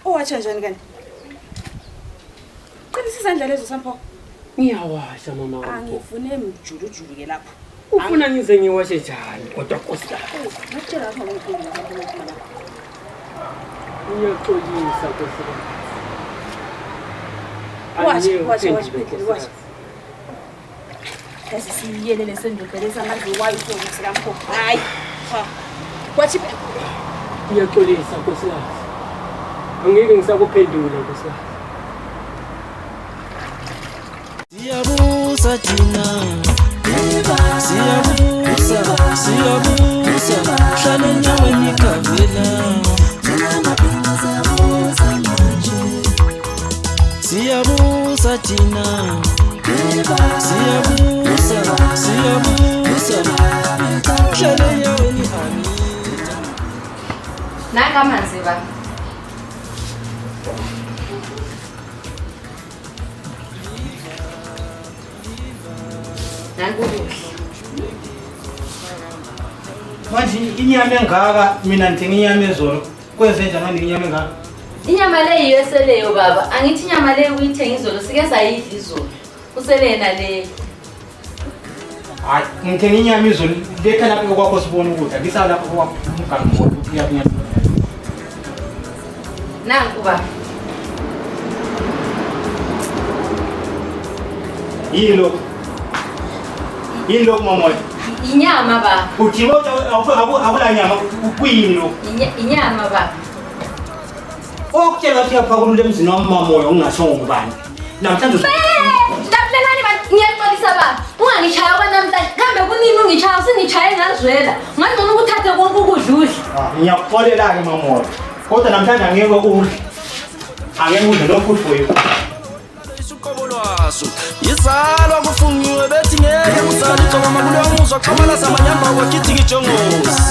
Uwatsha njani kanti? Qinisa izandla lezo Sampho. Ngiyawasha mama wami. Angifune mjulujulu ke lapho. Ufuna ngize ngiwashe njani kodwa nkosikazi? Ngakutshela lapho ngikukhuluma Sampho ngokuphuma lapho. Ngiyaxolisa nkosikazi. Washa, Angeke washa, washa, uphendule, Phethile, washa. nkosikazi. Yazi siyiyelele sendoda lesangazi wayo sikampho. Hayi. Cha. Wathi Ngiyaxolisa nkosikazi. Angeke ngisakuphendula nkosikazi. Siyabusa thina Siyabusa Siyabusa Hlala enyaweni kavela Siyabusa thina Siyabusa Siyabusa Hlala enyaweni Anita Nanka amanzi ba. Nanku ukudla. Manje inyama engaka mina ngithenga inyama ezolo. Kwenze njani manje inyama engaka? Inyama le yiyo eseleyo baba. Angithi inyama le uyithenga izolo sike sayidla izolo. Kusele yena le. Hayi, ngithenga inyama izolo. Letha lapho kwakho sibone ukudla. Lisa lapho kwakho umganu ukuthi uyakunyama. Nanku baba. Yini lokhu? Yini lokhu mamoya? Inyama baba. Uthi akula nyama kuyini lokhu? Inyama baba. Okutshela ukuthi uyaphakulula emzini wami mamoya ungasho ngubani. Namhlanje Jabulelani bantu, ngiyaxolisa baba. Ungangishaya kwanamhlanje. Kambe kunini ungishaya usingishaye ngazwela. Ngangcono ukuthathe konke ukudla udle. Ngiyakuxolela-ke mamoya. Kodwa namhlanje angeke udle. Angeke udle no food for you. Uqobo lwaso izalwa kufungiwe bethi ngeke kusale igcoba makuluyamuzwa xamalasa amanyamba kwagijika ijongosi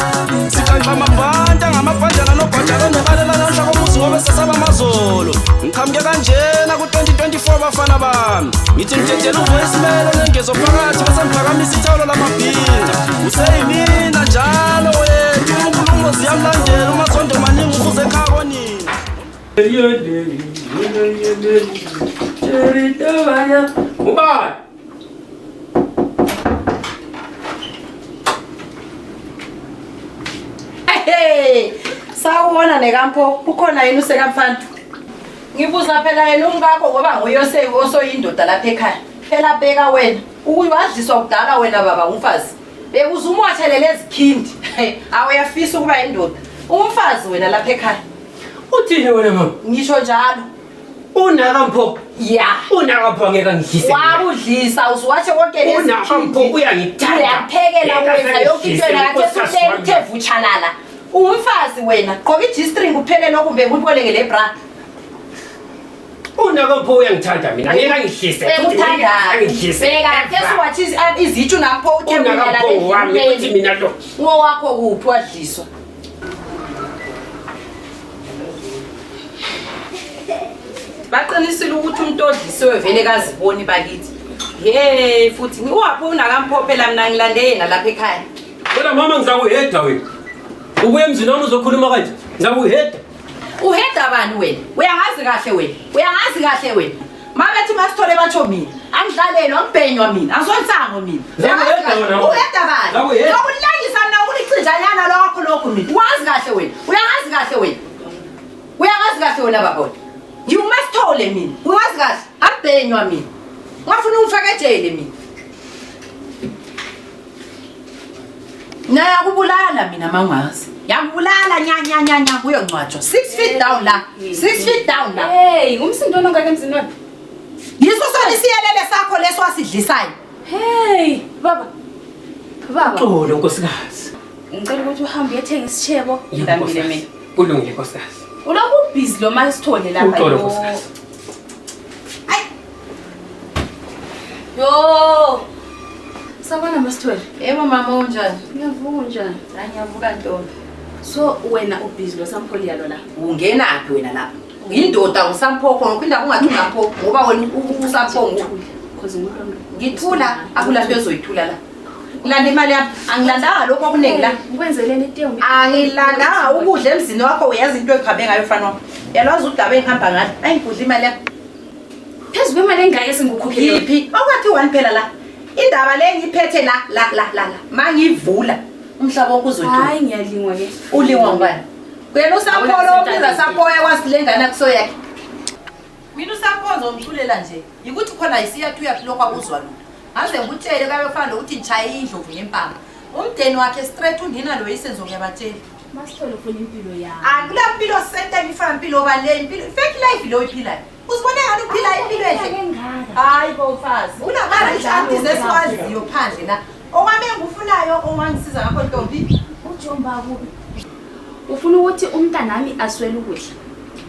sikanxa amabhanta ngamabhanjana nobhanjana nebalela namhla komuzi ngobe sesaba amazolo ngiqhamuke kanjena ku-2024 bafana bami ngithi ngidedela uvoisimelo nengezo phakathi bese ngiphakamisa ithawulo lamabhinca useyimina njalo wethu unkulumo ziyamlandela umazondo maningi ufuze ekhaya konina Ubani? Hey, sawubona nekampho, ukhona yini usekamfana? Ngibuza phela yena umkakho ngoba nguye osoyindoda lapha ekhaya. Phela bheka wena, ukuwadliswa kudala wena baba umfazi. Bekuze umwathelele ezikhindi. Awuyafisa ukuba indoda. Umfazi wena lapha ekhaya. Uthini wena mama? Ngisho njalo. Unakampho. Ya. Unakampho angeke angidlise. Wakudlisa usuwathe konke lezi Unakampho uyangithanda. Uyaphekela wenza yonke into yena kade usulele uthe vutshalala. Ungumfazi wena, gqoka i-G-string uphelele okumbe kuboleke le bra. Unakampho uyangithanda mina. Angeke angidlise. Ekuthanda. Angidlise. Bheka khathesi wathi izitshu napho uthe Unakampho wami uthi mina lo. Ngowakho kuphi wadliswa? Baqinisile ukuthi umuntu odlisiwe vele kaziboni bakithi. Hey futhi ngiwaphi unakampho phela mina ngilande yena lapha ekhaya. Wena mama ngizakuheda wena. Ubuye emzini wami uzokhuluma kanje. Ngizakuheda. Uheda bani wena? Uyangazi kahle wena. Uyangazi kahle wena. Mabethi masithole batsho mina. Angidlalelwa angibhenywa mina. Angizonsango mina. Zakuheda wena. Uheda bani? Zakuheda. Zokulangisa mina ukulicinjanyana lokho lokho mina. Wazi kahle wena. Uyangazi kahle wena. Uyangazi kahle wena baba wena. Ngiwumasithole mina. Uyazi kahle. Angibhenywa mina. Ungafuna ungifake ejele mina. Ngiyakubulala mina mawungazi. Ngiyakubulala nya nya nya nya kuyongcwatshwa. 6 feet down la. 6 feet down la. Hey, umsindo onongaka emzini wami. Yiso sona isiyelele sakho leso wasidlisayo. Hey, baba. Baba, Xolo nkosikazi. ngicela ukuthi uhambe uyethenga isishebo. Yebo, Ngidambile nkosikazi. mina. Kulungile nkosikazi. Ulokhu ubhizi lo masithole lapha. Uxolo yo. nkosikazi. Yo. Sabona masithole. Yebo mama unjani? Ngiyavuka unjani? Hayi ngiyavuka ntombi. So wena ubhizi lo sampholiya lo la. Ungenaphi wena lapha? Indoda usamphokho ngophinda ungathi ungamphokho ngoba wena usamphongo. Cause ngumuntu Ngithula akula nto ezoyithula la. Ngilanda imali yami. Angilandanga lokho okuningi la. Ukwenzeleni itiye Angilandanga ukudla emzini wakho uyazi into engihambe ngayo mfana wami. Uyalwazi udaba engihamba ngalo. Ayingidla imali yami. Phezu kwemali engaka esingikukhokhele. Yiphi? Awukathi one phela la. Indaba le ngiphethe la la la la la. Mangivula umhlaba wonke uzoduma. Hayi ngiyalingwa ke. Ulingwa ngubani? Kuyena uSampolo obiza Sampoya kwazi le ngane akusoyakhe. Mina uSamponzo umculela nje. Yikuthi khona isiyathi uyaphi lokho akuzwa lutho. Ngaze ngikutshele kabe kufana nokuthi ngishaye indlovu ngempama. Umndeni wakhe straight unina lo isenzo ngiyabatshela. Masithole ufuna impilo yami. Akula mpilo senta ngifana impilo ba le impilo fake life lo oyiphilayo. Uzibone ngani uphila impilo enhle? Hayi bo mfazi. Unama rich aunties esiwaziyo phandle la. Okwami engikufunayo ongangisiza ngakho ntombi. Ujomba kubi. Ufuna ukuthi umntanami aswele ukudla.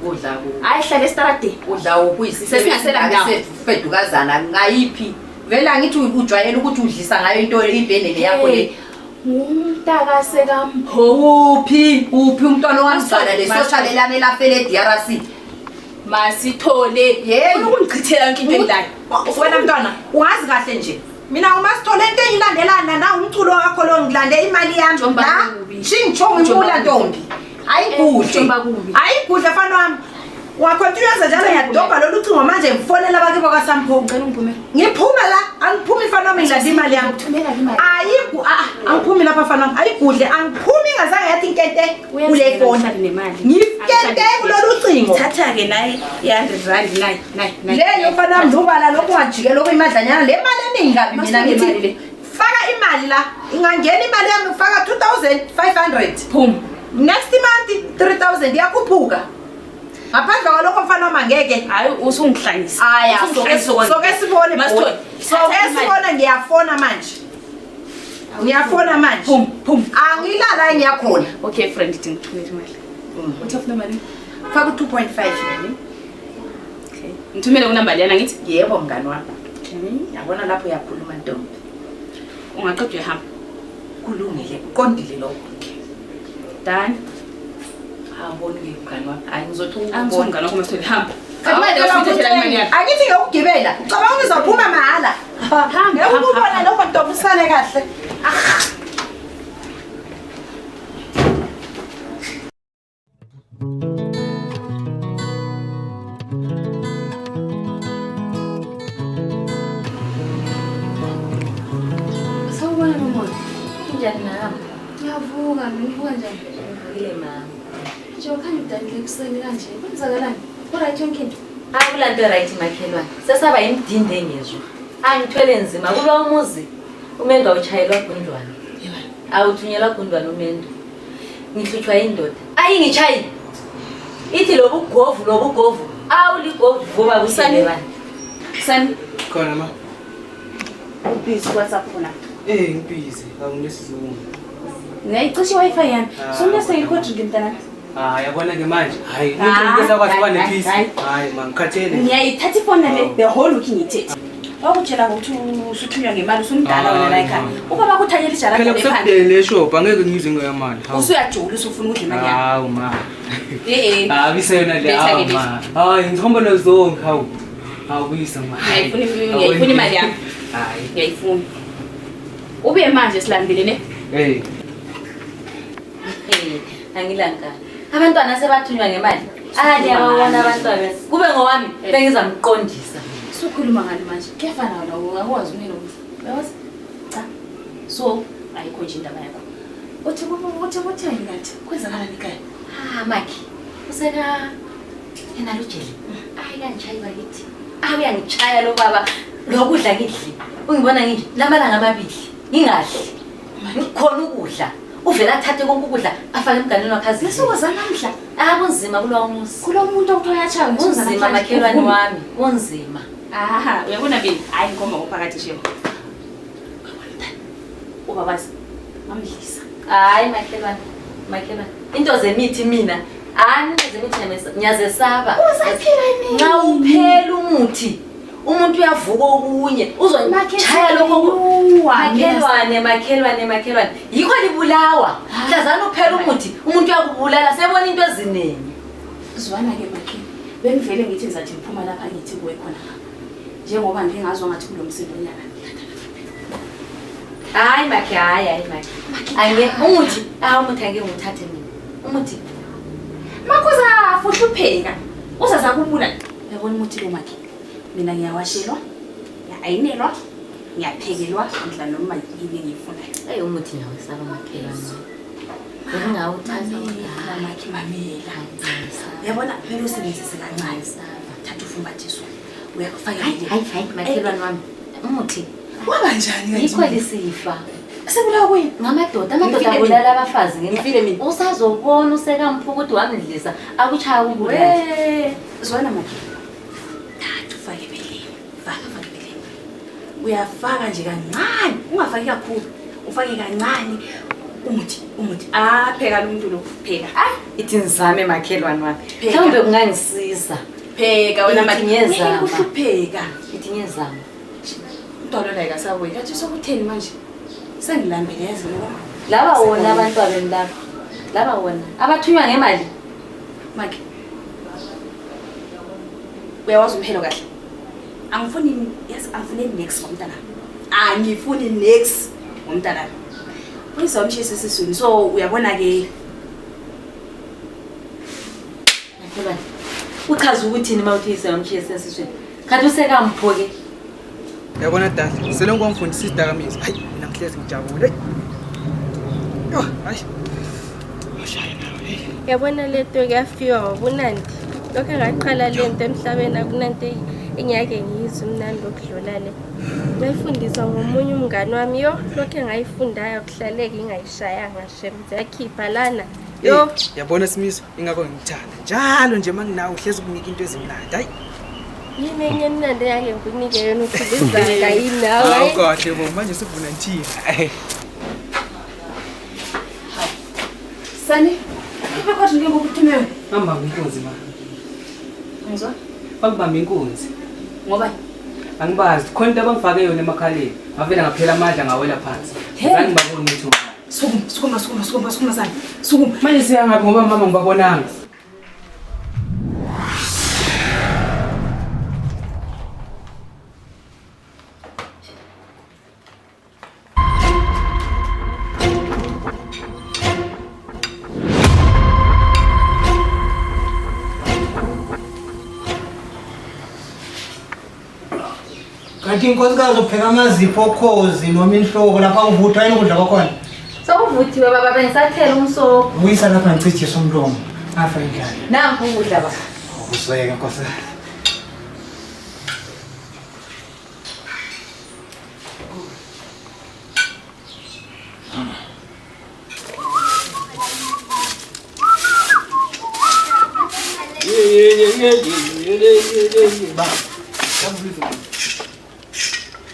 Kudla ku. Hayi hlala estaradeni. Udla okuyisisebenza fedukazana ngayiphi? Vele angithi ujwayele ukuthi udlisa ngayo into ibhenene yakho le. Ngumntaka sekampho. Uphi? Uphi umntwana owamzala lesosha lelane lafele e-DRC? Masithole. Yey. Ufuna ukungichithela yonke into engilayo. Wena mntwana, ungazi kahle nje. Mina uma sithole into engilandelana na umculo wakho lo ngilande imali yami Jomba la. kubi. Shingitsho ngimula ntombi. Ayigudle. Jomba kubi. Ayigudle mfana wami. Wacontinue njalo ngiyadobha lolu cingo manje ngifonela abakibo kaSampho. Ngicela ungiphumele. Ngiphuma la, angiphumi mfana wami ngilande imali yami. Thumela imali. Ayigu ah angiphumi lapha mfana wami. Ayigudle angiphumi ngazange yathi inkente kule foni. Nemali. Ngikente kulolu cingo. Thatha ke nayi i-100 rand nayi nayi nayi. Leyo mfana wami ndubala lokhu ungajikela okuyimadlanyana le mali eningi kabi mina Masithole imali ngithi le. faka imali la ingangena imali yami ufaka 2500 Phuma. next month 3000 iyakhuphuka ngaphandle kwalokho mfana wami angeke Hayi usungihlanyisa. aya Usungihlanyisa soke sibone Masithole. soke sibone ngiyafona manje ngiyafona manje Phum phum. angilala ngiyakhona Okay friend ithi ngithumele imali. Uthi ufuna imali? faka u-2.5 Okay. Ngithumele kunamba leyana ngithi. yebo mngani wami Okay. yabona lapho uyakhuluma ntombi Ungaqeda uyahamba. Kulungile kuqondile lokho. Done. Awuboni-ke mngani wami hayi ngizothi Angizwa mngani wakho Masithole hamba. Thatha imali yakho usithathela imali yakho. Angithi ngiyokugibela ucabanga uzophuma mahhala. Hamba, Ngeke hamba, ukubona hamba. lokho ntombi usale kahle. Sawubona Nomoya. Kunjani mama? Ngiyavuka mina uvuka njani? Ngivukile mama. Nje ukhanya udanile ekuseni kanje. Kwenzakalani? Ku-right yonke into? Akula nto right makhelwane. Sesaba yimdindi engezwa. Angithwele nzima kuba umuzi umendo awutshayelwa gundwane. Awuthunyelwa gundwane umendo. Ngihlutshwa yindoda. Ayingitshayi. Ithi lobugovu lobugovu. Awuligovu ngoba Sani. kuselebani. Sani Khona ma. ubhizi ku WhatsApp khona. Ngibhizi, awunesizungu. Ngiyayicisha i-Wi-Fi yami. Ah. So ngine drink mntanami. Ah, yabona ke manje. Hayi, Hayi, into esakwazi kuba hayi, nepeace. hayi. Hayi, ma ngikhathele. Ngiyayithatha ifoni le Hawu. the whole week ngiyithethe. Wakutshela ngokuthi usuthunywa ngemali usumdala wena la ekhaya. Ubaba kuthanyela ijarada Phela lephanda. kusekudeni le shop, angeke ngize ngeyamali. Hawu. Usuyajula usufuna ukudla imali yami. Hawu ma. Eh eh. Ah, biseyona le Letha hawu ke ma. Hayi, ngihamba nazo zonke hawu. Hawu buyisa ma. Ngiyayifuna imali yami. Hayi. Ngiyayifuna. Ubuye manje silambile ne? Hey. Angilankani. Abantwana sebathunywa ngemali. Ali abawona abantwana. Kube ngowami bengizamqondisa. Sukhuluma ngani manje? Kuyafana wena ungakwazi unini ukuthi. Uyawazi? Cha. So ayikho nje indaba yakho. Uthi uthi uthi ngathi kwenzakalani ekhaya? Ah, Maki. Useka yena lujele. Hayi kangishayi bakithi. Ah, uyangitshaya lo baba. Lokudla ngidli. Ungibona nginje lamalanga amabili. Ngingadli. Ngikhona ukudla. Uvela athathe konke ukudla afake emganwini wakhe azidle. Nsuku zanamhla Ah, kunzima kulowa muzi. kulo muntu okuthiwa uyatshaya ngesuku Kunzima zanamhlanje. makhelwane wami, kunzima. Aha, uyabona mina hayi ngikhomba ngophakathi shemo. Uyabona mntana? Ubabazi ngamdlisa. Hayi makhelwane, makhelwane. Into zemithi mina. Hayi into zemithi ngiyazesaba. Usaphila nini? Nxa uphela umuthi, umuntu uyavuka okunye, uzonitshaya lokho Makhelwane, makhelwane, makhelwane. Yikho libulawa. Mhlazana uphela umuthi, umuntu uyakubulala, sebona into eziningi. Zwana ke makhe. Bengivele ngithi ngizathi ngiphuma lapha ngithi kuwe khona. Njengoba ngingazwa ngathi kulo msindo nyana. Hayi makhe, hayi hayi makhe. Ange umuthi, ah umuthi angeke nguthathe mina. Umuthi. Makhoza fuhlupheka. Uzaza kubula. Uyabona umuthi lo makhe. Mina ngiyawashelwa, ngiyayinelwa, ngiyaphekelwa, ngidla noma yini engiyifunayo. Hey umuthi ngiyawesaba makhelwane. Bengingawuthatha Mamela makhe mamela. Uyabona kumele usebenzise kancane. Thatha ufumbathiso. Uyakufaka Hayi hayi hayi makhelwane wami. Umuthi Waba njani kanje? yikho lisifa. Sebulawa kuyini? Ngamadoda, amadoda Ngifile abulala abafazi Ngifile mina. Usazobona usekamphu ukuthi wamdlisa akuchaya ukubulala. We, zwana makhe. Thatha ufake ebeleni. Faka faka ebeleni. Uyafaka nje kancane, ungafaki kakhulu. Ufake kancane. Umuthi, umuthi. Ah, pheka lo muntu lo, pheka. Hayi, ithi ngizame makhelwane wami. Pheka. Mhlawumbe kungangisiza. Pheka wena Ithi makhe. ngiyezama. Uhlupheka. Ithi ngiyezama. Umntwana la kasabuyi. Kathi sokutheni manje? Sengilambile yazi ngoba. Laba wona abantwabeni laba. Laba wona abathunywa ngemali. Makhe. Uyawazi umhelo kahle. Angifuni yes, angifuni next ngomntana. Angifuni next ngomntana. Uyizomshisa esiswini. So uyabona ke Makhelwane. Uchaza ukuthini uma uthi uyise esiswini? Khathi usekampho ke. Yabona dala, selokhu wangifundisa isidakamizwa. Hayi, mina ngihlezi ngijabule. Hey. Yo, hayi. Washaya nawe. Hey. Yabona le nto kuyafika ngobunandi. Lokho engaqala le nto emhlabeni akunanto engiyake ngiyizwe umnandi okudlula le. Ngayifundiswa ngomunye umngani wami yo lokho engayifundayo kuhlaleke ingayishayanga shem ziyakhipha lana. Yo Hey, yabona Simiso, ingakho ngikuthanda. Njalo nje manginawe uhlezi ukunika into ezimnandi. Hayi. yini enye emnandi engake ngikunike yona uthi lizanga yini nawe. Hawu kahle bo, manje sivuna nthini. Hey. Sani, ibe kodwa ngeke ukuthumewe. Ngambamba inkunzi ma. Ngizwa? Bakubamba inkunzi. Ngoba Angibazi, khona into abangifake yona emakhaleni. Ngavela ngaphela amandla ngawela phansi. Hey. Zange ngibabone ukuthi ubani. sukuma sukuma sukuma sukuma sukuma Sani. Sukuma. Manje siyangaphi ngoba mama ngibabonanga. Kanti inkosikazi upheka amazipho okhozi noma inhloko lapha kuvuthwa yini ukudla kwakhona? Sokuvuthiwe baba bengisathela umsobho. Buyisa lapha ngicijise umlomo. Afa indlala. Nanku ukudla baba. Ubuseke nkosikazi.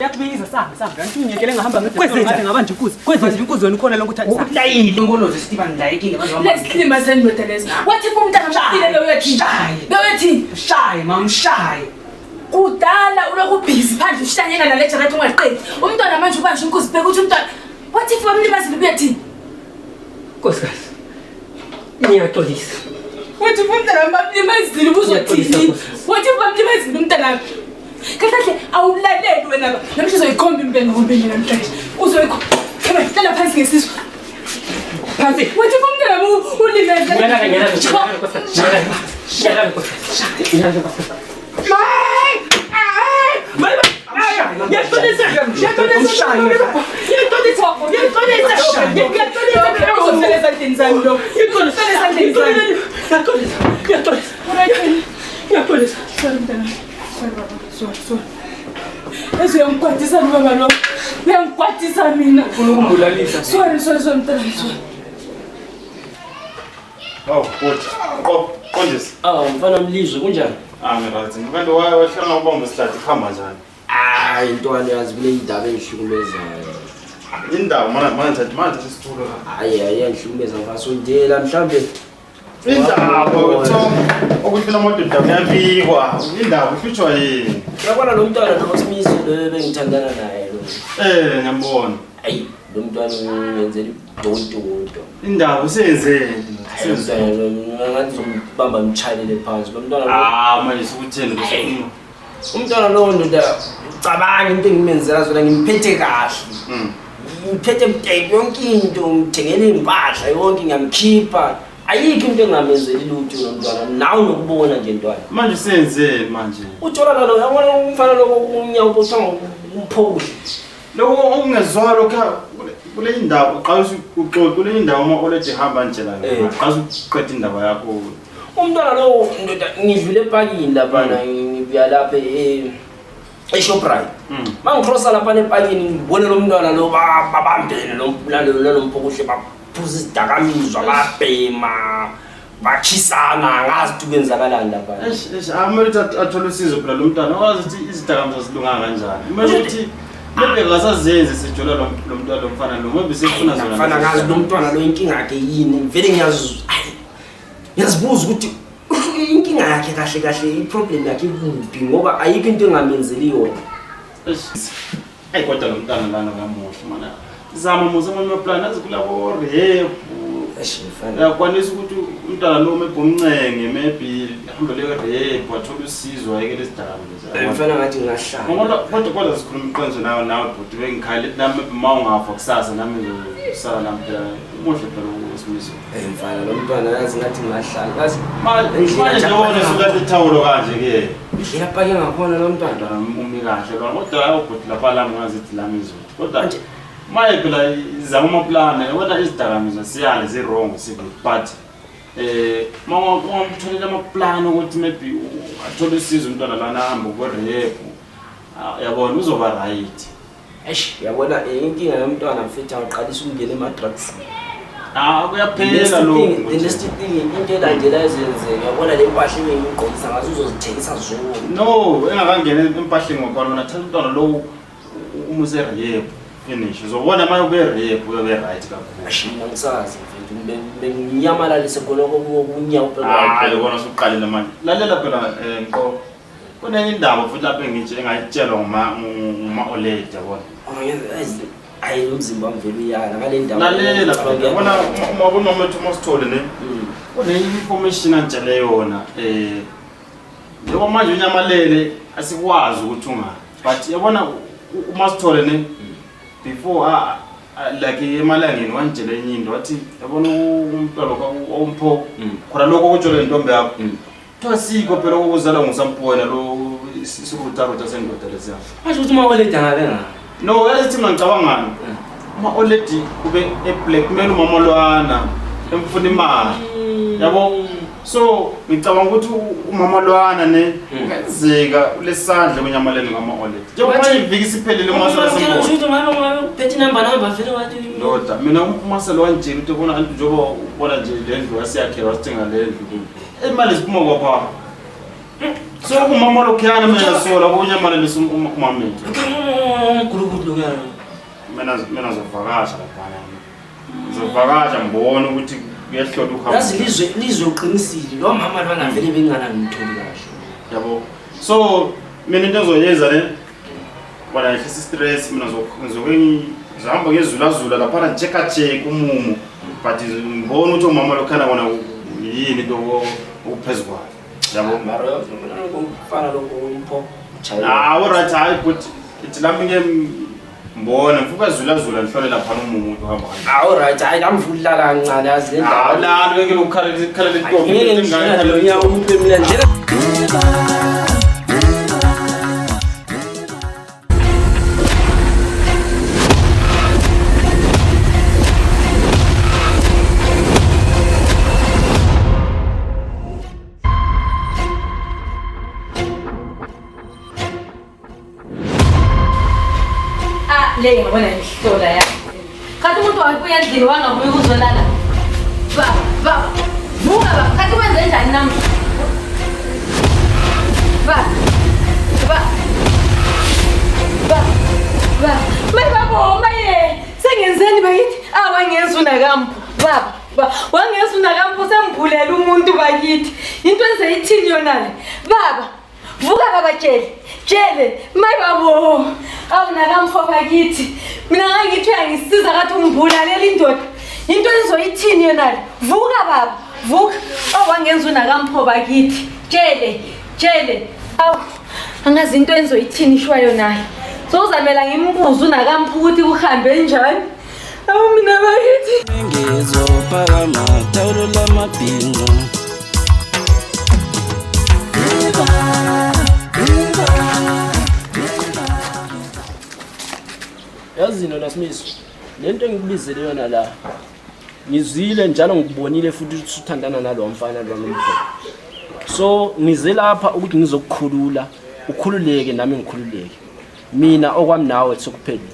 Yakubiza sambe sambe kanti unyekele ngahamba ngedwa ngathi ngabanje inkuzi. Kwenza nje inkuzi wena ukhona lonke uthanda. Ukulayile inkolozo sithi bangilayekile baze bamba. Lesilima sendoda lesi. Wathi kumntana mshafile beyothini? Shaye. Beyothini? Shaye mama shaye. Kudala ulokhu ubhizi phandle uhlanyela nale jacket ungaliqedi. Umntwana manje ubanje inkuzi bheka ukuthi umntwana wathi if bamlimazile ubuyathini? Nkosikazi, ngiyaxolisa. Wathi if umntana bamlimazile ubuzothini? Wathi if bamlimazile umntana Kahle kahle awulaleli wena ba. Namhlanje uzoyikhomba impela ngombenye namhlanje. Uzoyikhomba. Hlala phansi ngesisu. Phansi. Wathi if umntana ulimele. Ngiyalala, ngiyalala, ngiyalala, nkosikazi. Ngiyalala, ngiyalala, nkosikazi. Ngiyalala, nkosikazi. Uyangikwatisa baba lo. Uyangikwatisa mina. Ufuna ukumbulalisa. Sorry, sorry, sorry mntana, sorry. Oh, good. Oh, qondisa. Ah, mfana mlizwe kunjani? Ah, ngirathi. Kanti wahlanga ubamba isihlathi kuhamba njani? Hayi ntwana yazi kule indaba engihlukumezayo. Indaba mana mana thatha mana thatha isitulo la. Hayi hayi iyangihlukumeza ngasondela mhlawumbe Indaba kuthiwa ukuthi amadoda kuyabikwa. Indaba uhlutshwa yini? Uyabona lo mntwana lo Simiso lo bengithandana naye lo. Eh, ngiyambona. Hayi lo mntwana ungenzela idonto. Indaba usenzeni? Hayi lo mntwana lo ngathi ngizombamba ngimshayelele phansi lo mntwana lo. Ah, manje sikutheni kusukhuluma. Umntwana lo ndoda cabanga into engimenzela zona ngimphethe kahle. Ngiphethe mteki yonke into, ngithengele impahla yonke ngiyamkhipha. Ayikho into engamenzeli lutho lo mntwana. Nawe unokubona nje ntwana. Manje usenzeni manje? Uthola lalo yabona umfana lo unyawo kuthiwa umphokuhle. Lokho okungezwa lokho kule indawo uqala uxoxe kule indawo uma already hamba nje la. Uqala uqeda indaba yakho. Umntwana lowo ndoda ngidlule epakini laphana ngibuya lapha eShoprite. Mangicrossa lapha epakini ngibone lo mntwana lo babambene lo nalo mphokuhle baphuza izidakamizwa babhema bakhisana ngazi ukuthi kwenzakalani lapha. Eish eish amele ukuthi athole usizo phela lo mntwana wazi ukuthi izidakamizwa zilunga kanjani. Kumele ukuthi maybe akasazenzi sijola lo mntwana lo mfana lo maybe sefuna zona. Mfana ngazi lo mntwana lo inkinga yakhe yini vele ngiyazibuza ukuthi inkinga yakhe kahle kahle i-problem yakhe ikuphi ngoba ayikho into engamenzeli yona. Ayi kodwa lo mntwana lana kamuhle mana. Zama musa amanye amaplan azi kulabo rehab. Uyakwanisa ukuthi umntwana lo maybe umncenge maybe ahambe le rehab athole usizo ayekele isidakamizwa. Mfana ngathi ngingahlala. Kodwa kodwa sikhuluma iqiniso nawe nawe bhuti bengikhale nami uma ungafa kusasa nami ngizosala nami phela umuhle phela usimiso. Mfana lo mntwana yazi ngathi ngingahlala. Yazi manje njengoba usukathi ithawulo kanje ke. Indlela apake ngakhona lo mntwana umi kahle kodwa ubhuti lapha lami ngazithi lami izothi. Kodwa maye phela zama amaplani yabona izidakamizwa siyale zi-wrong sibili but uma ungamtholela amaplani ukuthi maybe athole usizo umntwana lana ahambe kwe-rehab yabona uzoba right. Eish yabona inkinga yomntwana mfethu awuqalisa ukungena ema-drugsini. Ah kuyaphela lokho. The next thing into elandela ezenzeka yabona le mpahla engiyigqokisa ngazo uzozithengisa zonke. No engakangena empahleni ngokhona wena thatha umntwana lowo umuse rehab finish uzobona uma ube rehab uyobe right kakhulu. Ashina ngisazi mfethu benginyamalalise khonokho kunyawo phela. Hayi yabona usuqalile manje. Lalela phela Nqo. Kunenye indaba futhi lapho engitshe engayitshelwa nguma Oledi yabona. Hayi umzimba wami vele uyala ngale ndaba. Lalela phela yabona uma ubona umethu uMasithole ne. Kunenye information antshele yona njengoba manje unyamalele asikwazi ukuthi unga but yabona uMasithole ne before like emalangeni wantshele enye into wathi yabona umntwana umpho khona lokho okutshele intombi yakho kuthiwa sikho phela okuzalwa ngusampuwena lo isirutarutha sendoda lesiya. Asho ukuthi uma-oledi angabe nga No yazi mina ngicabangani uma-oledi kube e-blackmail umama lwana emfuna imali yabo. So ngicabanga ukuthi umama lwana ne kungenzeka ulesandla kunyamalele ngama-oledi njengoba iviki isiphelile uphethe inamba namba vele wathi ndoda mina umaselo wantshela ukuthi ubona anti njengoba ubona nje le ndlu wasiyakhelwa wasithenga le ndlu imali ziphuma kwapha. So umama lokhuyana mina sola kunyamalelisa umamethu. Gulukudu lokhuyana. Mina ngizovakasha laphana. Ngizovakasha ngibone ukuthi kuyahlola uhambo. Yazi lizwe uqinisile lo mama lwana vele bengana ngimtholi kahle. Yabo. So mina into engizoyenza ne wala ngehlisa stress mina ngizoke ngihamba ngezulazula laphana ngcheck check umumo but ngibona ukuthi umama lokhana kona yini into okuphezu kwayo. Yabo. Mara ngifana lokho umpho. Ah alright hayi but ithi lami ke mbona mfuka zulazula ngihlole laphana umumo uhamba kanje. Ah alright hayi nami ngifuna ukulala kancane yazi le ndaba. Ah lana beke lokukhalela ikhalela intombi Ngeke ngidlale lo nyawo umuntu mina nje. Le ngibona ngihlola ya. Khathi umuntu wabuya endlini wangabuyi ukuzolala. Baba, baba. Vuka baba, khathi wenze njani namuhla? Baba. Baba. Baba. Baba. Maye baba, maye. Sengenzeni bakithi? Ah wangenza unakampho. Baba, baba, wangenza unakampho sengibhulela umuntu bakithi. Into enze ithini yona le? Baba. Vuka baba Tshele. Tshele, maye babo. Awu nakamfo bakithi. Mina ngangithi uyangisiza kathi ungibulalela indoda. Into engizoyithini yona le? Vuka baba, vuka. Awu wangenza unakampho bakithi. Tshele, Tshele. Awu angazi into engizoyithini ishwa yona. Sowuzamela ngimbuze unakampho ukuthi kuhambe njani. Awu mina bakithi. Ngizophakama thawulo lamabhinqa. Yazini wena Simiso, le nto engikubizele yona la ngizwile njalo ngikubonile futhi ukuthi uthandana nalowa mfana lona umfo. So ngize lapha ukuthi ngizokukhulula, ukhululeke nami ngikhululeke. Mina okwami nawe sekuphelile.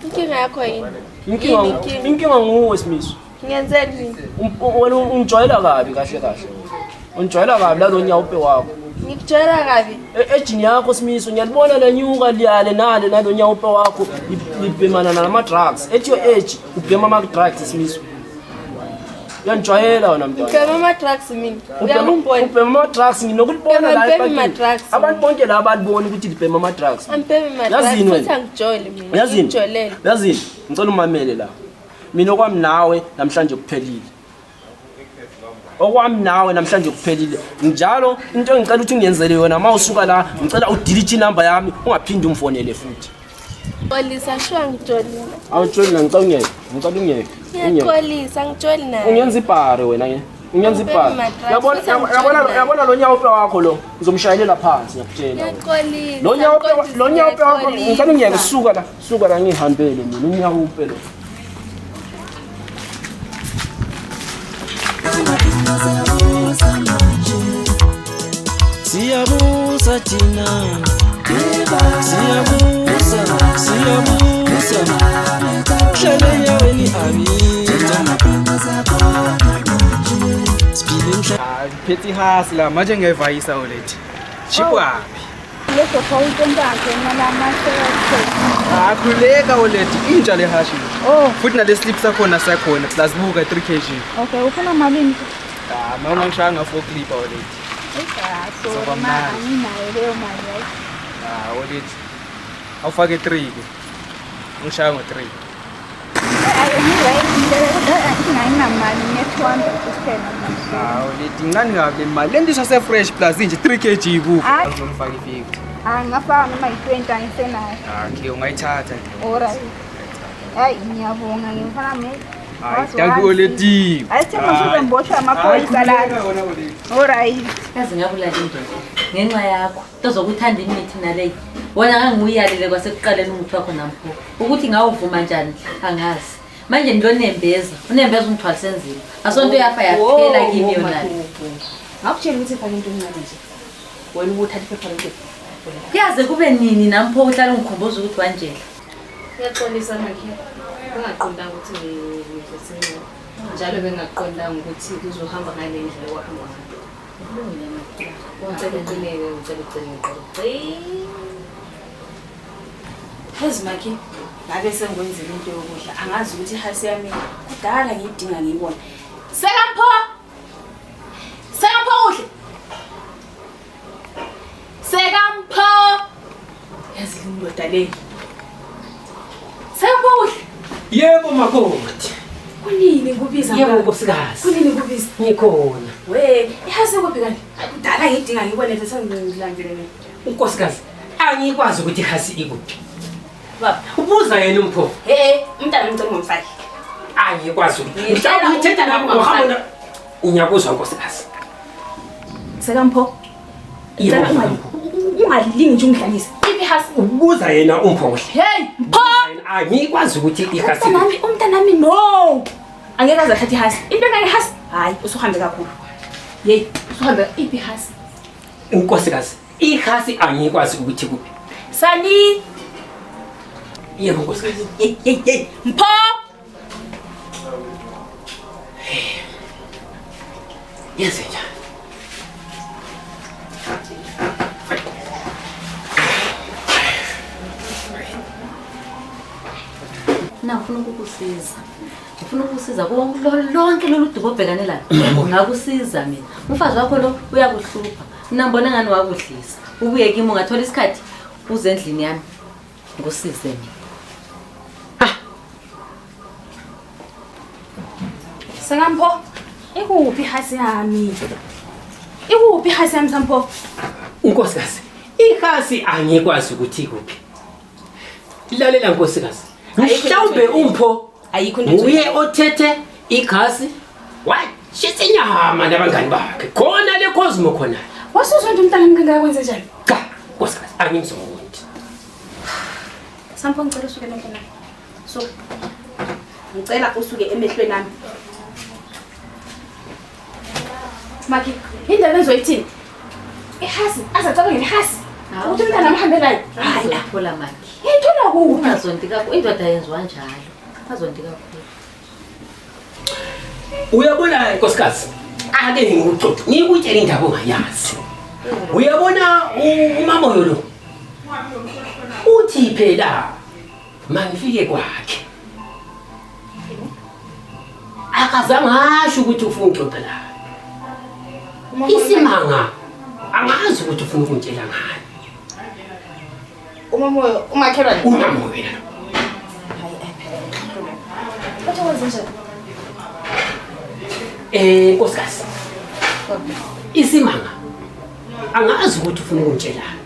Inkinga yakho yini? Inkinga Yini inkinga? inkinga nguwe Simiso. Ngenzeni mina? Wena ungijwayela kabi kahle kahle. Ungijwayela kabi lalo nyawupe wakho. Ngikujwayela kabi. Ejini yakho Simiso ngiyalibona lanyuka liyale nale nalo nyawupe wakho libhemana nama drugs. At your age ubhema ama drugs Simiso. Uyangijwayela wena mntwana. Ngibhema ama-drugs mina. Uyakumbona? Ubhema ama drugs nginokulibona la Angibhemi epakini. ma-drugs. Abantu bonke la balibona ukuthi libhema ama drugs. Angibhemi ma-drugs Yazini wena? futhi angijoli mina. Yazini? Ngijolele. Yazini? Ngicela umamele la. Mina okwami nawe namhlanje kuphelile. Okwami nawe namhlanje kuphelile. Njalo into engicela ukuthi ungenzele yona uma usuka la ngicela udelete inamba yami ungaphindi ungifonele futhi. Xolisa shuwa ngijolile. Awutsholi na ngicela ungiyeke. Ngicela ungiyeke. Ungiyeke. Ngiyaxolisa angijoli naye. Ungenza ibhare wena ke. Ungenza ibhare. Angibhemi ma-drugs, Yabona futhi angijoli yabona naye. yabona lo nyawo wakho lo ngizomshayelela phansi ngiyakutshela. wena. Ngiyaxolisa. Lo nyawo lo nyawo wakho ngicela ungiyeke ngiyaxolisa. suka la suka la ngihambele mina unyawupe lo. Siyabusa thina, siyabusa, siyabusa. Hlele enyaweni abitha. Siphile emhla- Hayi, ngiphethe ihasi la manje ngiyayivayisa olethi. Chikwaphi? Ah, khululeka olethi intsha le hashi. Oh. Futhi nale slip sakhona sakhona plus buka 3 kg. Okay, ufuna malini? Ah, ma ungangishaya nga 4 clip olethi. Ah, sorry, Zoba ma mnandi. anginayo leyo mali hayi. Ah, olethi. Awufake 3 ke. Ungishaya ngo 3. Hayi, ngi-right, ngingayinamali ngiye-200 kuphela manje. Ah, olethi incane kabi le mali. Lento isase fresh plus inje 3 kg buka. Hayi. Ngizomfaka i-50. Ah, ngingafaka noma yi-20 angisenayo. Ah, okay, ungayithatha ke. Alright. Hayi, ngiyabonga ngimfana me. Hayi, dankie olethi. Hayi, sithemba ngizoboshwa amaphoyisa la. Alright. Yazi ngabulala indoda ngenxa yakho into zokuthanda imithi naleyi wena ngangiyalile kwasekuqaleni umuthi wakho nampho ukuthi ngawuvuma njani angazi manje ngilonembeza unembeza ungithwalise nzima asonto yafa yaphela kimi yona le. Ngakutshela ukuthi fake into encane nje. Wena ubuthatha iphepha lonke. Kuyaze kube nini nampho uhlala ungikhumbuza ukuthi wanjela Ngiyaxolisa makhe. Bengaqondanga ukuthi ngidle njalo bengaqondanga ukuthi kuzohamba ngale ndlela okwahamba ngayo. Ngicela uqineke, ngicela uqine ngiqine. Phezu makhe ngabe sengikwenzela into yokudla. Angazi ukuthi ihasi yami kudala ngiyidinga ngiyibona. Sekampho! Sekampho kuhle. Sekampho! Yazi indoda le. Sekampho kuhle. Yebo makoti. Kunini ngikubiza? Yebo mngani? nkosikazi. Kunini ngikubiza? Ngikhona. We, ihasi kuphi kanti? Kudala ngiyidinga ngiyibone sengilandele mina. Unkosikazi angikwazi ukuthi ihasi ikuphi. Baba, Ubuza yena umpho. hey, umntana ngicela ungomfaki. Angikwazi ukuthi. Ngicela Mhlawumbe uthethe umntana nami uhamba ungomfaki. na Ngiyakuzwa nkosikazi. Sekampho. Yebo, Ngicela ungalingi nje ungidlalise. Iphi ihasi? Ubuza yena umpho kuhle. Hey, Mpho! Angikwazi ukuthi ihasi. Umntanami, umntanami no. Angeke aze athathe ihasi. Into engake ihasi? Hayi, usuhambe kakhulu. Yey, usuhambe iphi ihasi? Unkosikazi, ihasi angikwazi ukuthi kuphi. Sani. Yebo nkosikazi. Hey, hey, hey. Mpho! Yenze njani? Mina ngifuna ukukusiza ngifuna ukukusiza kulo lonke lolu dubo obhekane lalo ngakusiza mina umfazi wakho lo uyakuhlupha mina ngibona ngani wakudlisa ubuye kimi ungathola isikhathi uze endlini yami ngikusize mina. Sekampho, ikuphi ihasi yami? Ikuphi ihasi yami Sampho? Unkosikazi, ihasi angikwazi ukuthi ikuphi. Lalela nkosikazi. Mhlawumbe umpho Ayikho into. Nguye othethe ikhasi washisa inyama nabangani bakhe khona le Cosmo khona. Wasuzwa nje umntana mkangaka kwenze njani? Cha, nkosikazi angimzondi. Sampho ngicela usuke emehlweni ami. Suka. Ngicela usuke emehlweni ami. Maki, indaba engizoyithini? Ihasi, azacabangela ihasi. Ukuthi umntana amhambe naye. Hayi, Uzothola makhi. ngiyithola kuphi? Ungazondi kakhulu. Indoda yenziwa njalo. Ungazondi kakhulu. Uyabona nkosikazi, ake ngikuxoxe, ngikutshele indaba ongayazi. Uyabona uMamoyo lo uthi phela mangifike kwakhe akazange asho ukuthi ufuna ukuxoxelana. Isimanga angazi ukuthi ufuna ukungitshela ngani. Umamoyo, umakhelwane. UMamoyo yena lo. Uthi wenze njani? Nkosikazi, isimanga angazi ukuthi ufuna ukungitshelani.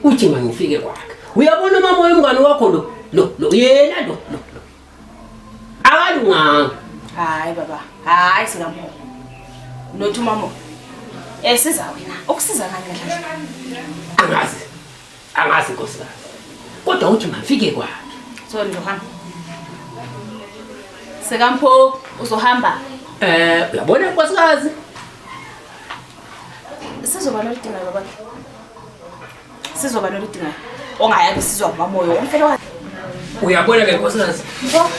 Uthi mangifike kwakhe. Uyabona uMamoyo umngani wakho lo lo lo yena lo lo lo. Akalunganga. Hayi baba, hayi sikamoyo. Nothi umamoyo. Siza wena. Ukusiza ngani kahle? Angazi. Angazi nkosikazi. Kodwa uthi mangifike kwakhe. So ngizohamba. Sekampho uzohamba. Uyabona nkosikazi? Sizoba noludingayo baba. Sizoba noludingayo. Ongayabe sizwa nguMamoyo. Umfelo wa Uyabona ke nkosikazi? Mfo.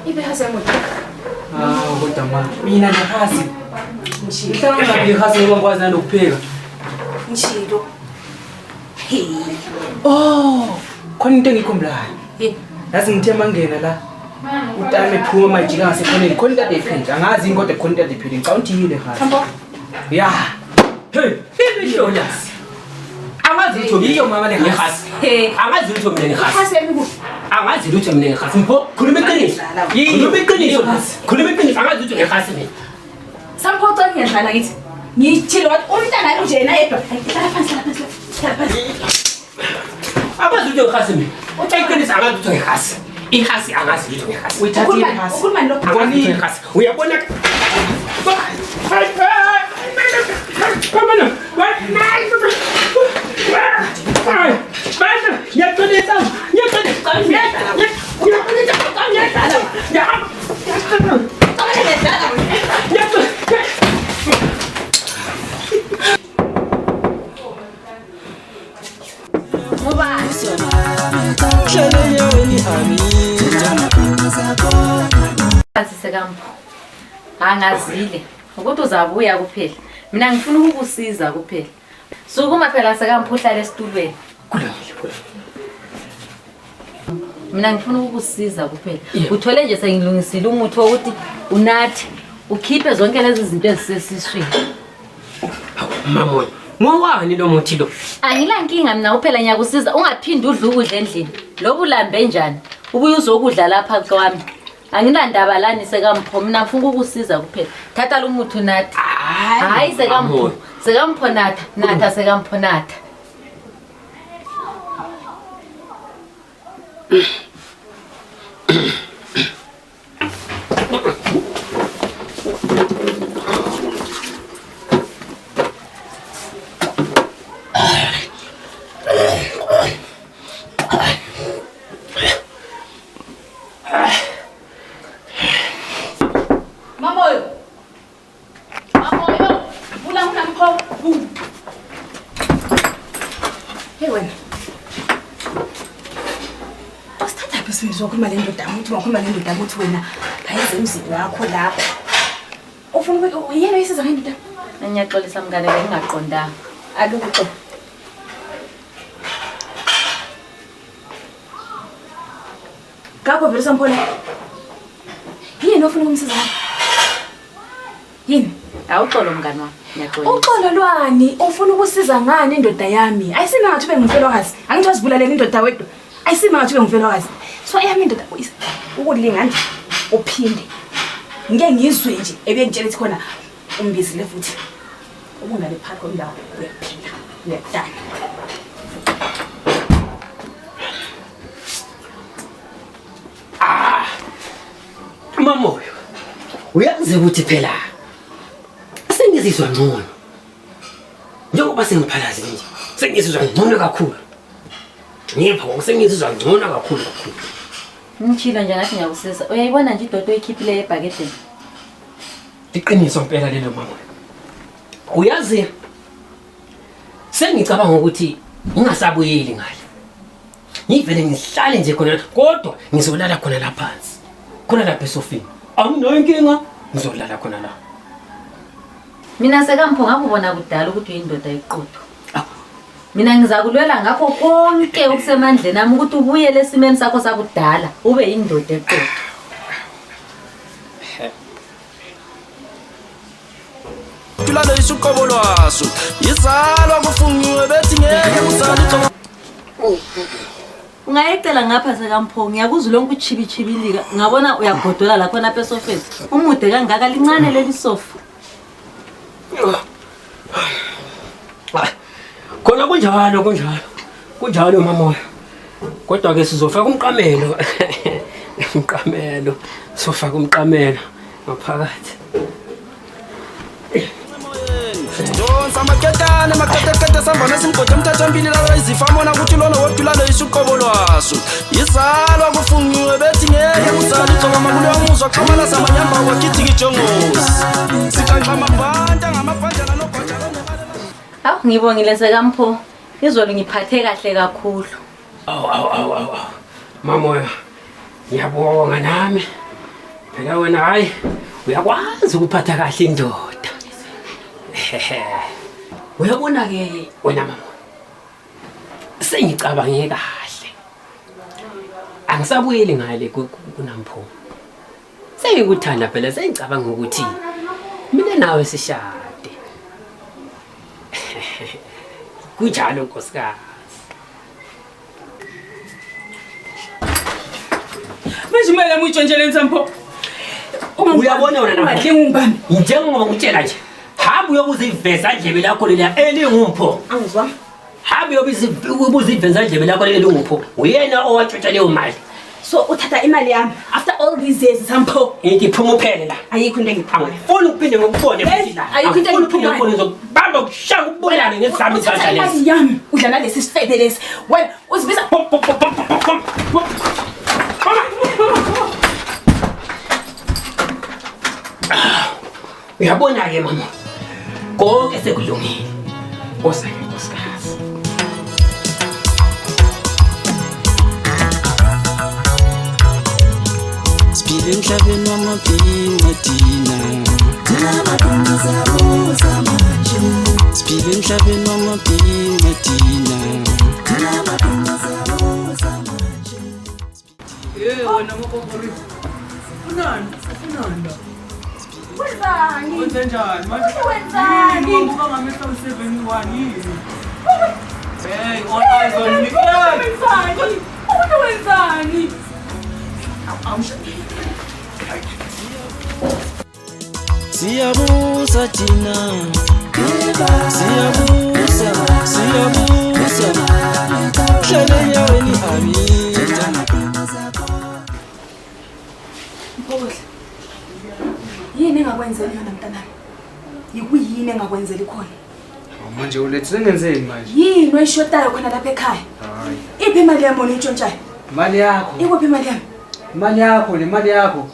Ibe hasi yamuntu. Ah, kodwa ma, mina nehasi. Ngihlala ngaphi ihasi ngoba ngikwazi nanokupheka. Ngishilo. Hey. Oh, khona into engiyikhumbulayo. Yini? Yazi ngithe mangena la. Utame phuma majika ngasekhoneni, khona into ade iphila. Angazi yini kodwa khona into ade iphila. Ngicabanga ukuthi yile hasi. Mfo. Ya. Hey, ibihlola. Angazi lutho Yiyo mama le ngehasi. Angazi lutho mina ngehasi. Hasi yami kuphi? Angazi lutho mina ngehasi. Mpho, khuluma iqiniso. Khuluma iqiniso. Khuluma iqiniso. Angazi lutho ngehasi mina. Sampho ucela ngiyadlala ngithi. Ngithile wathi umntana wami nje yena yedwa. Hlala phansi, hlala phansi, hlala phansi. Angazi lutho ngehasi mina. Uthi iqiniso angazi lutho ngehasi. Ihasi angazi lutho ngehasi. Uyithathile ihasi. Ukhuluma lo. Angazi lutho ngehasi. Uyabona ke? Ngiyaxolisa. Ngiyaxolisa. Phansi sekampho. Angazile. Ukuthi uzabuya kuphela. Mina ngifuna ukukusiza kuphela. Sukuma phela sekampho uhlale esitulweni. Mina ngifuna ukukusiza kuphela. Uthole nje sengilungisile umuthi wokuthi unathe ukhiphe zonke lezi zinto ezisesiswini. Mamoyo, ngowani lo muthi lo? Angila nkinga mina kuphela ngiyakusiza ungaphindi udle ukudla endlini. Lobu ulambe njani? Ubuye uzokudla lapha kwami. Anginandaba lani sekampho mina ngifuna ukukusiza kuphela. Thatha lo muthi unathe. Hayi sekampho. Mamoyo. Sekampho natha, natha sekampho natha. Mamoyo. Mamoyo. Vula unamkho. Hey wena. Usithatha phi isizwe ukhuluma le ndoda ukuthi ungakhuluma le ndoda ukuthi wena ayenze emzini wakho lapho. Ufuna ukuthi yena uyisiza ngendoda. Ngiyaxolisa mngane bengingaqondanga. Alutho. Ngakho vele samphola. Yini ofuna ukumsiza ngayo? Yini? Awuxolo mngane wami, ngiyaxolisa. Uxolo lwani? Ufuna ukusiza ngani indoda yami? Ayisima ngathi ube ngumfelokazi. Angithi wazibulalela indoda wedwa. Ayisima ngathi ube ngumfelokazi. So eyami indoda ukulinga nje uphinde. Ngike ngizwe nje ebengitshela ukuthi khona umbizile futhi. Ubungane phakathi komndawo uyaphila. Uyadana. Uyazi ukuthi phela sengizizwa ngcono. Njengoba sengiphalazile nje, sengizizwa ngcono kakhulu. Ngemva koku sengizizwa ngcono kakhulu kakhulu. Ngitshilo nje ngathi ngiyakusiza. Uyayibona nje idodo oyikhiphileyo ebhakedeni. Iqiniso mpela lelo mama. Uyazi sengicabanga ukuthi ngingasabuyeli ngale. Ngivele ngihlale nje khona kodwa ngizolala khona la phansi. Khona lapha esofini. Anginayo inkinga ngizolala khona la. Mina sekampho ngakubona kudala ukuthi uyindoda eqotho. Mina ngizakulwela ngakho konke okusemandleni ami ukuthi ubuyele esimeni sakho sakudala ube yindoda eqotho. Tulalo isuqobo lwaso izalwa kufungiwe bethi ngeke kusale igcobo. Ungayecela ngapha sekampho ngiyakuzwa lonke uchibichibilika ngabona uyagodola la khona apha esofeni. Umude kangaka lincane leli sofa. Khona kunjalo kunjalo. Kunjalo mamoya. Kodwa ke sizofaka umqamelo. Umqamelo. Sofaka umqamelo ngaphakathi. Donsa amaketane maketekete samba nesimgodi emthathambili lala izifa mona ukuthi lona wodulalo isuqobo lwaso izalwa kufungiwe bethi ngeke kusale igcobo makuluyamuzwa xhamala samanyamba wakhithika ijongosi sixanxa amabhanta ngamabhanjana nobhanjana. Awu ngibongile sekampho. Izolo ngiphathe kahle kakhulu. Awu awu awu awu. Mamoya ngiyabonga nami. Phela wena hayi uyakwazi ukuphatha kahle indoda. Uyabona ke wena mama. Sengicabange kahle. Angisabuyeli ngale kunampho. Sengikuthanda phela sengicabanga ukuthi mina nawe sishade. Kunjalo nkosikazi. Manje imali yami uyitshontshele Nsampho. Uyabona wena Ungadli ungibambe. Njengoba ngikutshela nje. Hamba uyobuza iveza ndlebe lakho leliya elingumpho. Angizwa. Hamba uyobuza iveza ndlebe lakho leli elingupho. Uyena owatshontsha leyo mali. So uthatha imali yami after all these years Nsampho. Ngithi phuma uphele la. Ayikho into engiphumayo. Angifuni ukuphinde ngikubone futhi la. Ayikho into Angifuni ukuphinde engiphumayo. ngikubone ngizokubamba kushaya ukubulale ngezami Uthatha izandla lezi. imali yami udla nalesi sifebe lesi. Wena uzibiza Uyabona-ke mama, konke sekulungile. Woza-ke nkosikazi. Siphile emhlabeni wamabhinca thina. Siphile emhlabeni wamabhinca thina. Eh wena makokori. Ufunani? Ufunani la? Wenzani? Wenzenjani manje? Wenzani? Ngibuka ngamehlo 71 yini? Hey, all eyes on me. Wenzani? Umuntu wenzani? Siyabusa thina. Siyabusa, siyabusa. Hlele enyaweni abita. Mphokudla. Yini engakwenzela yona mntanami? Yikuyini engakwenzela ikhona? Manje ulethe sengenzeni manje? Yini oyishotayo khona lapha ekhaya? Hayi. Iphi imali yami oyintshontshayo? Imali yakho. Ikuphi imali yami? Imali yakho le mali yakho.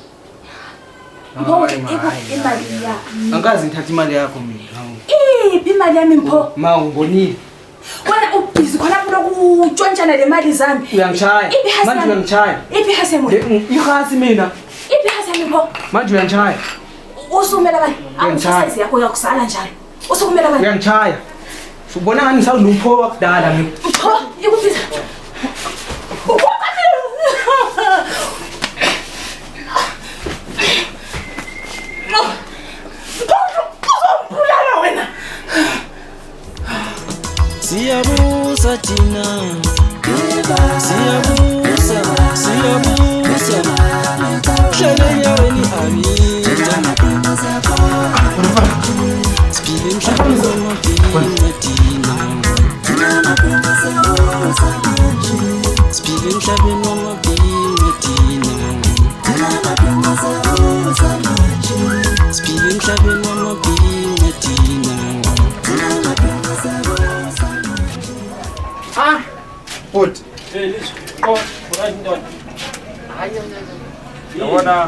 Mphokudla Hayi, ikuphi hayi, imali hayi. yami? Angikaze ngithathe imali yakho mina. Hawu. Iphi imali yami Mpho? Ma ungibonile. Wena ubhizi khona lapho lokutshontshana le mali zami. Uyangishaya. Iphi ihasi Manje yami? uyangishaya. Iphi ihasi yami? Le ihasi mina. Iphi ihasi yami Mpho? Manje uyangishaya. Usukumela bani? Uyangishaya. Awusayizi yakho uyakusala njalo. Usukumela bani? Uyangishaya. Ubona ngani ngisawulumpho wakudala mina. Mpho, ikuphi? Uzongibulala wena. Siyabusa thina. Siyabusa, siyabusa. Hlele enyaweni abita. Siphile emhlabeni wamabhinca thina. Siphile emhlabeni wamabhinca thina. Bhuti. Hey, lizwe. Oh, right ndoda. Hayi, Yabona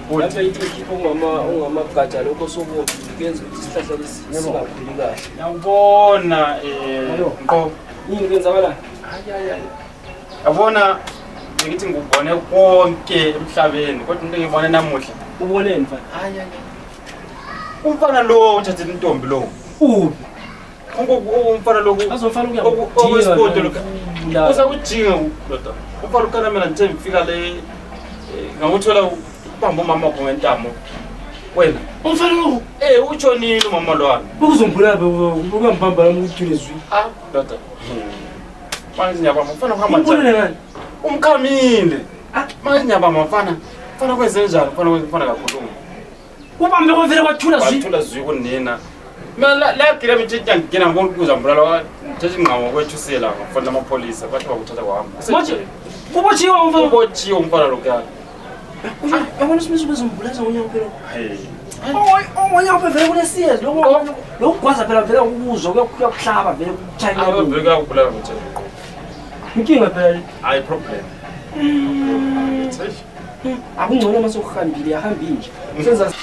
bhuti. Lapha ithi ngikhipha ungama ungamagatsha lokho sokuthi kuyenza ukuthi isihlahla lesi singakhuli kahle. Ngiyakubona Nqo. Yini kwenzakalani? Hayi hayi hayi. Yabona ngithi ngikubone konke emhlabeni kodwa into engibone namuhla. Uboneni mfana? Hayi hayi. Umfana lo uthathe intombi lo. Uphi? Umfana lo Azofana okwesipoto lo. Usakujinga ndoda. Umfana ukana mina ngithe ngifika le ngamuthola ubamba umama wakho ngentamo. Wena. Umfana lo Utshonile umama lwana. ukuzombulala ukuyambamba lami ukuthule zwi. Ah, ndoda. Manje ngiyabamba mfana kuhamba Umbulele njani? ngani? Umkhamile. Manje ngiyabamba mfana. Mfana kwenze njani? Mfana mfana kakhuluma. Ubambe kwavele kwathula zwi. Wathula zwi kunina. Mina la gila mithetha ngena ngibona ukuza mbulala ngithetha ingqamo kwethusela ngafona amapholisa bathi bakuthatha kwahamba. Manje kubotshiwe umfana. Ubotshiwe umfana lokuyana. Yabona isimiso bezombulaza ngonyaka phela. Hey. Ongonyaka phela vele kunesiyezi lokho lokugwaza phela vele ukuzwa kuyakuhlaba vele kuchayina. Abavele kuyakubulala ngithetha. Inkinga phela le. Hayi problem. Akungcono uma sokuhambile yahambi nje. Senza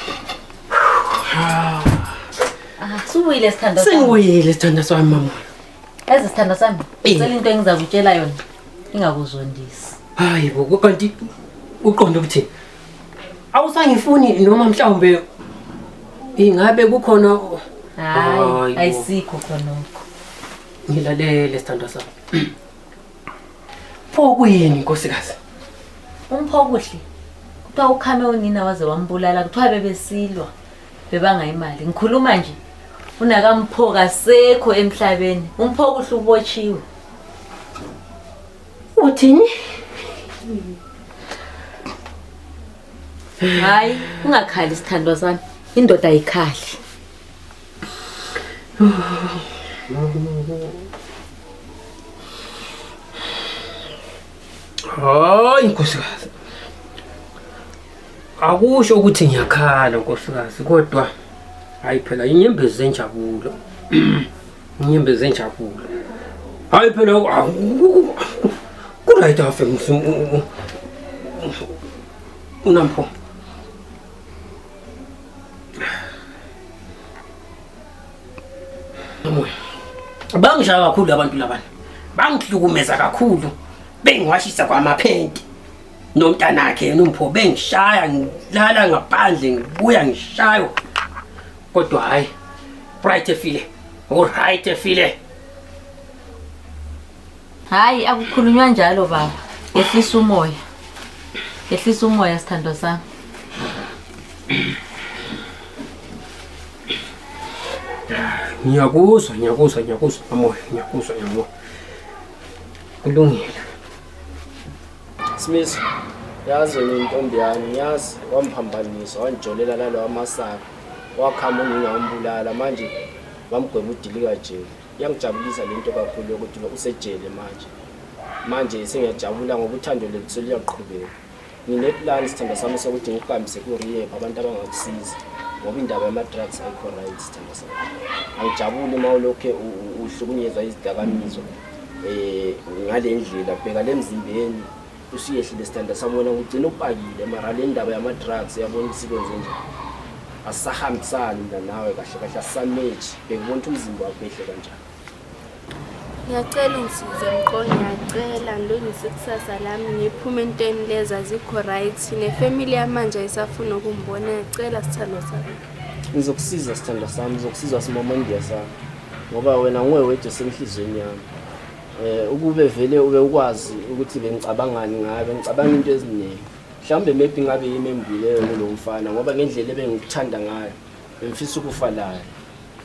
Subuyile sithandwa sami. Sengibuyile sithandwa sami mama. Yazi sithandwa sami, ngicela into engizakutshela yona ingakuzondisi. Hayi bo, kanti uqonde ukuthini? Awusangifuni noma mhlawumbe ingabe kukhona Hayi, Hayi bo. ayisikho khonokho. Ngilalele sithandwa sami. Pho kuyini nkosikazi? Umphokuhle kuthiwa ukhame unina waze wambulala, kuthiwa bebesilwa bebanga imali. Ngikhuluma nje unakampho kasekho emhlabeni. Umphokuhle ubotshiwe. Uthini? Hayi, ungakhali sithandwa sami. Indoda ayikhali. Hayi nkosikazi. Akusho ukuthi ngiyakhala nkosikazi kodwa hayi phela inyembezi zenjabulo. Inyembezi zenjabulo. Hayi phela ku right afe unampho. Moya. Bangishaya kakhulu abantu labana. Bangihlukumeza kakhulu. Bengiwashisa kwamaphenti. Nomntanakhe yena umpho bengishaya ngilala ngaphandle ngibuya ngishayo. Kodwa hayi bright efile. Uright efile. Hayi, akukhulunywa njalo baba. Yehlisa umoya. Yehlisa umoya sithandwa sami. Ngiyakuzwa, ngiyakuzwa, ngiyakuzwa amoya, ngiyakuzwa nyamoya. Kulungile. Smith, yazi wena intombi yami, ngiyazi wamphambanisa, wangijolela nalowa amasaka. Wakhama unina wambulala manje wamgweba udilika jele. Iyangijabulisa le nto kakhulu yokuthi usejele manje. Manje sengiyajabula ngoba uthando lethu seluyaqhubeka. Ngineplani sithandwa sami sokuthi ngikuhambise ku-rehab abantu abangakusiza ngoba indaba yama-drugs ayikho right sithandwa sami. Angijabuli uma ulokhe uhlukunyezwa izidakamizwa ngale ndlela, bheka le mzimbeni usuyehlile sithandwa sami, wena ugcina upakile mara le ndaba yama-drugs uyabona ukuthi sikwenze njani. Asisahambisani mina nawe kahle kahle, asisameji. Bheka ubona ukuthi umzimba wakho wehle kanjani. Ngiyacela ungisize Mqo, ngiyacela ngilungise ikusasa lami ngiphume entweni lezi azikho right. Nefamily yamanje ayisafuni ukungibona, ngiyacela sithandwa sami. Ngizokusiza sithandwa sami, ngizokusiza simomondiya sami ngoba wena nguwe wedwa osenhliziyweni yami. Ukube vele ube ukwazi ukuthi bengicabangani ngawe, bengicabanga into eziningi. Mhlawumbe maybe ngabe yimi embileyo kulo mfana ngoba ngendlela ebengikuthanda ngayo bengifisa ukufa naye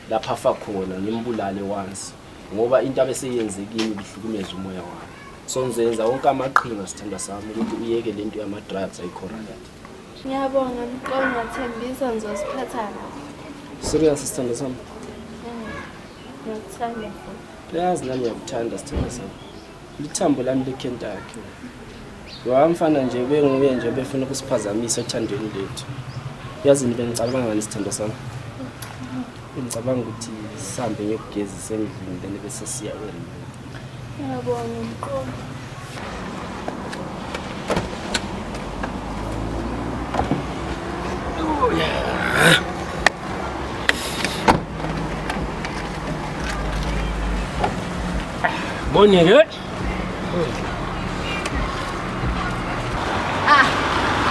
lapha afa khona ngimbulale once ngoba into abeseyenze kimi ibihlukumeza umoya wami. So ngizoyenza wonke amaqhinga sithandwa sami ukuthi uyeke le nto yama-drugs ayikho right. Ngiyabonga Mqo, ngiyathembisa ngizosiphatha kahle. Serious sithandwa sami? Ngiyakuthanda futhi. Uyazi nami ngiyakuthanda sithandwa sami. Lithambo lami leKentucky. Lo mfana nje benguye nje befuna ukusiphazamisa othandweni lethu. Yazi ni bengicabanga ngani sithandwa sami? Ngicabanga ukuthi sihambe ngiyokugezisa endlini then bese siya e-rehab. Ngiyabonga mqomo. Bone-ke. Ah,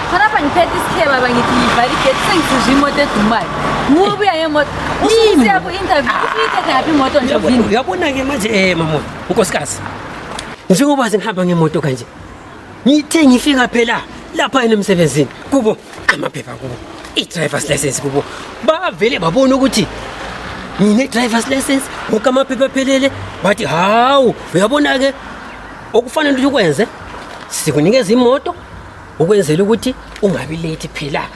khonapha ngiphethe isikheba baba ngithi ngivale igate sengisizwa imoto edumayo. Nguwe ubuya ngemoto. Ususiya ku-interview usuyithethe ngaphi imoto Ndlovini? Uyabona-ke manje mama, unkosikazi. Njengoba sengihamba ngemoto kanje. Ngithe ngifika phela lapha emsebenzini kubo amaphepha kubo i-driver's license kubo bavele babona ukuthi ngine-driver's license wonke amaphepha aphelele bathi hawu uyabona-ke okufanele ukuthi ukwenze sikunikeza imoto ukwenzela ukuthi ungabi late phela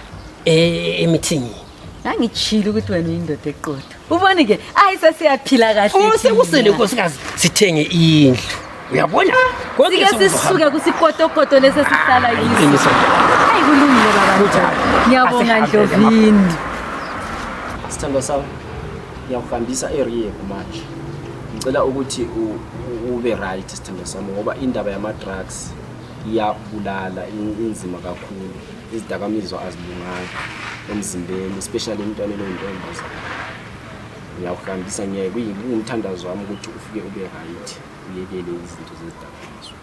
emithingini. Ngangitshilo ukuthi wena uyindoda eqotho. Ubone ke, ayi sesiyaphila kahle. Oh sekusele nkosikazi sithenge indlu. Uyabona? Konke Sike sisuke kusikotokoto lesi esihlala kiso. Iqiniso. Ayi kulungile baba. Kunjalo. Ngiyabonga Asihambe-ke, Ndlovini. Sithandwa sami, ngiyakuhambisa e-rehab manje. Ngicela ukuthi ube right sithandwa sami ngoba indaba yama-drugs iyabulala, inzima kakhulu. Izidakamizwa azilunganga emzimbeni, especially emntwaneni oyintombazane. Ngiyakuhambisa ngiyaye kuwumthandazo wami ukuthi ufike ube right, uyekele izinto zezidakamizwa.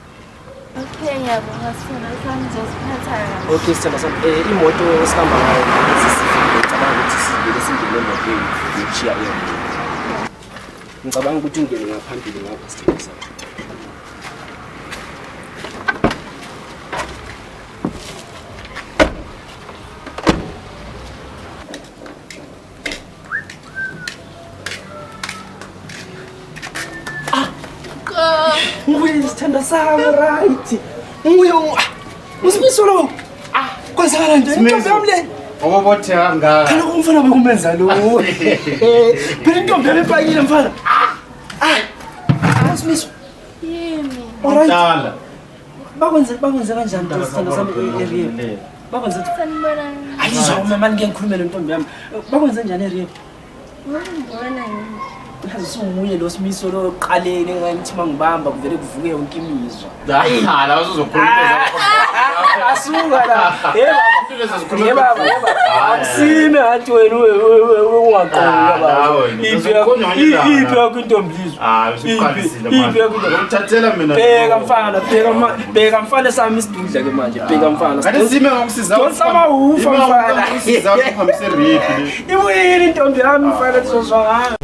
Okay, ngiyabonga sithandwa sami ngizoziphatha kahle. Okay sithandwa sami, imoto esihamba ngayo sisifike, ngicabanga ukuthi sivele singene emotweni ngiyokushiya e-rehab. Ngicabanga ukuthi ungene ngaphambili ngapha sithandwa sami. Nguye isithandwa sami right. Nguye usimiso lo. Kwenzakala nje intombi yami le. Obobotheka kangaka. Kaloku umfana bekumenza lo. Phela intombi yami ipakile mfana. Ah. Usimiso. Yimi. Alright. Mdala. Bakwenze kanjani nto isithandwa sami e-rehab? Bakwenze Sanibonani. Alizwa umama ngeke ngikhulume nentombi yami. Bakwenze njani e-rehab? Ngibona nje. Yazi usunguye lo Simiso lo oqaleni engathi mangibamba kuvele kuvuke yonke imizwa. Ha, la uzokhuluma Asuka la. Hey baba. Hey baba. Akusime ngathi wena ungaqoki baba. Iphi yakho intombi lizwe. Ah, usuqalisile Iphi manje. yakho intombi. Uthathela mina. Bheka mfana, bheka mfana sami isidudla ke manje. Bheka mfana. Kanti sime ngokusiza. Donsa amawufa mfana. Ngokusiza ukuhambisa e-rehab le. Ibuyile intombi yami mfana sizozwa ngayo.